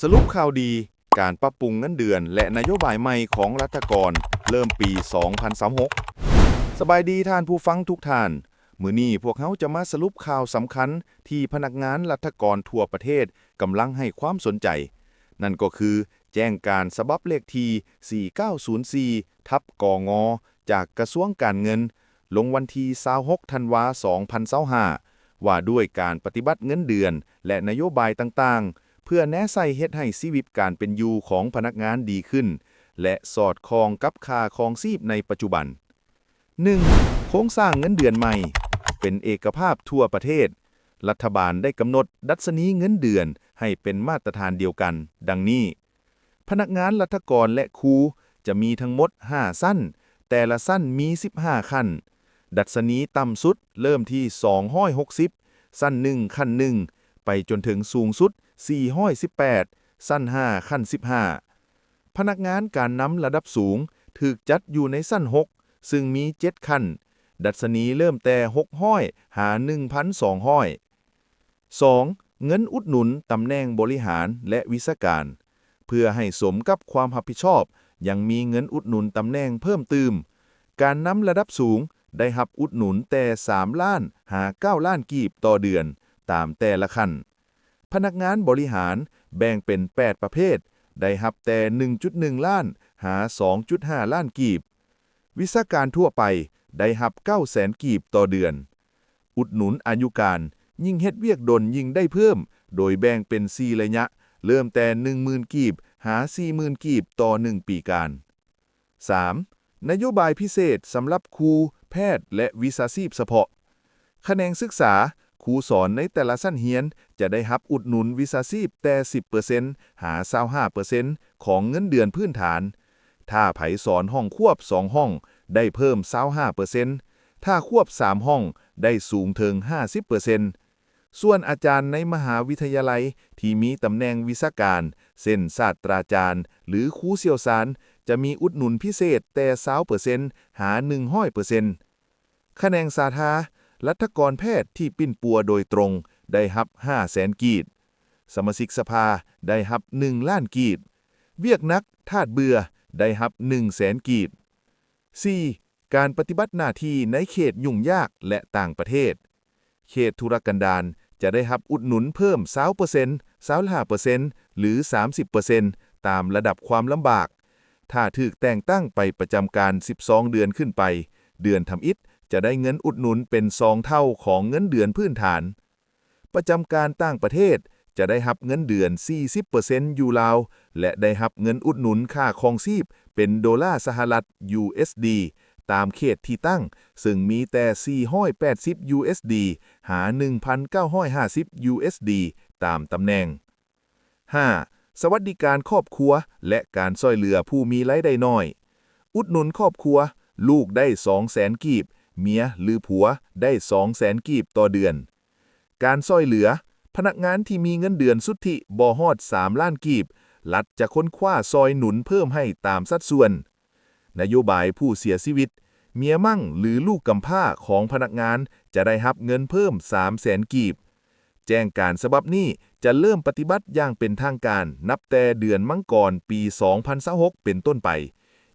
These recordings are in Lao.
ສະຫຼຸບຂ່າວດີ, ການປັບປຸງເງິນເດືອນ ແລະ ນະໂຍບາຍໃໝ່ຂອງລັດຖະກອນເລີ່ມປີສອງພັນຊາວຫົກ. ສະບາຍດີທ່ານຜູ້ຟັງທຸກທ່ານ. ມື້ນີ້ພວກເຮົາຈະມາສະຫຼຸບຂ່າວສຳຄັນທີ່ພະນັກງານລັດຖະກອນທົ່ວປະເທດກຳລັງໃຫ້ຄວາມສົນໃຈ, ນັ້ນກໍຄືແຈ້ງການສະບັບເລກທີສີ່ເກົ້າສູນສີ່ທັບ ກງ ຈາກກະຊວງການເງິນ ລົງວັນທີຊາວຫົກ ທັນວາ ສອງພັນຊາວຫ້າ ວ່າດ້ວຍການປະຕິບັດເງິນເດືອນ ແລະ ນະໂຍບາຍຕ່າງໆ ເພື່ອແນໃສ່ເຮັດໃຫ້ຊີວິດການເປັນຢູ່ຂອງພະນັກງານດີຂຶ້ນ ແລະ ສອດຄ່ອງກັບຄ່າຄອງຊີບໃນປັດຈຸບັນ. ໜຶ່ງ, ໂຄງສ້າງເງິນເດືອນໃໝ່ ເປັນເອກະພາບທົ່ວປະເທດ, ລັດຖະບານໄດ້ກຳນົດດັດຊະນີເງິນເດືອນໃຫ້ເປັນມາດຕະຖານດຽວກັນ ດັ່ງນີ້. ພະນັກງານລັດຖະກອນ ແລະ ຄູ ຈະມີທັງໝົດຫ້າຊັ້ນ, ແຕ່ລະຊັ້ນມີສິບຫ້າຂັ້ນ. ດັດຊະນີຕ່ຳສຸດເລີ່ມທີ່ສອງຮ້ອຍຫົກສິບ, ຊັ້ນໜຶ່ງ ຂັ້ນໜຶ່ງ, ໄປຈົນເຖິງສູງສຸດສີ່ຮ້ອຍສິບແປດ, ຊັ້ນຫ້າ ຂັ້ນສິບຫ້າ. ພະນັກງານການນຳລະດັບສູງຖືກຈັດຢູ່ໃນຊັ້ນຫົກ ຊຶ່ງມີເຈັດຂັ້ນ, ດັດຊະນີເລີ່ມແຕ່ຫົກຮ້ອຍຫາໜຶ່ງພັນສອງຮ້ອຍ. ສອງ, ເງິນອຸດໜູນຕຳແໜ່ງບໍລິຫານ ແລະ ວິຊາການ. ເພື່ອໃຫ້ສົມກັບຄວາມຮັບຜິດຊອບ, ຍັງມີເງິນອຸດໜູນຕຳແໜ່ງເພີ່ມຕື່ມ. ການນຳລະດັບສູງໄດ້ຮັບອຸດໜູນແຕ່ສາມລ້ານຫາເກົ້າລ້ານກີບຕໍ່ເດືອນ, ຕາມແຕ່ລະຂັ້ນ. ພະນັກງານບໍລິຫານແບ່ງເປັນແປດປະເພດ, ໄດ້ຮັບແຕ່ໜຶ່ງຈຸດໜຶ່ງລ້ານຫາສອງຈຸດຫ້າລ້ານກີບ. ວິຊາການທົ່ວໄປໄດ້ຮັບເກົ້າແສນກີບຕໍ່ເດືອນ. ອຸດໜູນອາຍຸການ, ຍິ່ງເຮັດວຽກດົນຍິ່ງໄດ້ເພີ່ມ, ໂດຍແບ່ງເປັນສີ່ໄລຍະ, ເລີ່ມແຕ່ໜຶ່ງໝື່ນກີບຫາສີ່ໝື່ນກີບຕໍ່ໜຶ່ງປີການ. ສາມ, ນະໂຍບາຍພິເສດສຳລັບຄູ, ແພດ ແລະ ວິຊາຊີບສະເພາະ. ຂະແໜງສຶກສາ, ຄູສອນໃນແຕ່ລະຊັ້ນຮຽນຈະໄດ້ຮັບອຸດໜູນວິຊາຊີບແຕ່ສິບເປີເຊັນຫາຊາວຫ້າເປີເຊັນຂອງເງິນເດືອນພື້ນຖານ. ຖ້າໃຜສອນຫ້ອງຄວບສອງຫ້ອງ, ໄດ້ເພີ່ມຊາວຫ້າເປີເຊັນ, ຖ້າຄວບສາມຫ້ອງ, ໄດ້ສູງເຖິງຫ້າສິບເປີເຊັນ. ສ່ວນອາຈານໃນມະຫາວິທະຍາໄລທີ່ມີຕຳແໜ່ງວິຊາການ ເຊັ່ນ ສາດຕະອາຈານ ຫຼື ຄູຊ່ຽວຊານ ຈະມີອຸດໜູນພິເສດແຕ່ຊາວເປີເຊັນຫາໜຶ່ງຮ້ອຍເປີເຊັນ. ຂະແໜງສາທາ, ລັດຖະກອນແພດທີ່ປິ່ນປົວໂດຍຕົງໄດ້ຮັບຫ້າແສນກີບ, ສະມາຊິກສະພາໄດ້ຮັບໜຶ່ງລ້ານກີບ, ວຽກໜັກທາດເບື່ອໄດ້ຮັບໜຶ່ງແສນກີບ. ສີ່, ການປະຕິບັດໜ້າທີ່ໃນເຂດຫຍຸ້ງຍາກ ແລະ ຕ່າງປະເທດ. ເຂດທຸລະກັນດານຈະໄດ້ຮັບອຸດໜູນເພີ່ມຊາວເປີເຊັນ, ຊາວຫ້າເປີເຊັນ ຫຼື ສາມສິບເປີເຊັນ ຕາມລະດັບຄວາມລຳບາກ. ຖ້າຖືກແຕ່ງຕັ້ງໄປປະຈຳການສິບສອງເດືອນຂຶ້ນໄປ, ເດືອນທຳອິດຈະໄດ້ເງິນອຸດໜູນເປັນສອງເທົ່າຂອງເງິນເດືອນພື້ນຖານ. ປະຈຳການຕ່າງປະເທດຈະໄດ້ຮັບເງິນເດືອນສີ່ສິບເປີເຊັນຢູ່ລາວ ແລະ ໄດ້ຮັບເງິນອຸດໜູນຄ່າຄອງຊີບເປັນໂດລາສະຫະລັດ USD ຕາມເຂດທີ່ຕັ້ງ, ເຊິ່ງມີແຕ່ສີ່ຮ້ອຍແປດສິບ USD ຫາໜຶ່ງພັນເກົ້າຮ້ອຍຫ້າສິບ USD ຕາມຕຳແໜ່ງ. ຫ້າ, ສະຫວັດດີການຄອບຄົວ ແລະ ການຊ່ອຍເຫຼືອຜູ້ມີລາຍໄດ້ນ້ອຍ. ອຸດໜູນຄອບຄົວ, ລູກໄດ້ສອງແສນກີບ, ເມຍ ຫຼື ຜົວໄດ້ສອງແສນກີບຕໍ່ເດືອນ. ການຊ່ອຍເຫຼືອ, ພະນັກງານທີ່ມີເງິນເດືອນສຸດທິບໍ່ຮອດສາມລ້ານກີບ, ລັດຈະຄົ້ນຄວ້າຊ່ອຍໜູນເພີ່ມໃຫ້ຕາມສັດສ່ວນ. ນະໂຍບາຍຜູ້ເສຍຊີວິດ, ເມຍມັ້ງ ຫຼື ລູກກຳພ້າຂອງພະນັກງານຈະໄດ້ຮັບເງິນເພີ່ມສາມແສນກີບ. ແຈ້ງການສະບັບນີ້ຈະເລີ່ມປະຕິບັດຢ່າງເປັນທາງການນັບແຕ່ເດືອນມັງກອນປີສອງພັນຊາວຫົກເປັນຕົ້ນໄປ.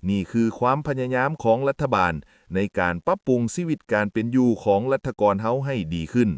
ນີ້ຄືຄວາມພະຍາຍາມຂອງລັດຖະບານໃນການປັບປຸງຊີວິດການເປັນຢູ່ຂອງລັດຖະກອນເຮົາໃຫ້ດີຂຶ້ນ.